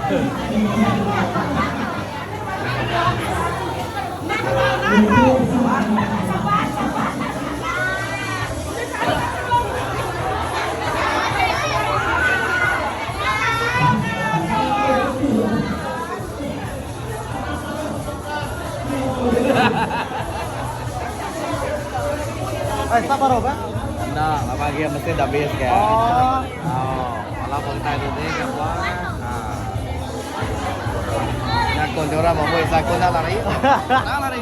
Eh, start baru ba? Enda, lama agi mesti dah habis ke. Oh. Oh, malam pun kitai tu ni ke apa. Ha. Nyakun dia orang mabui sakun dah lari. Dah lari.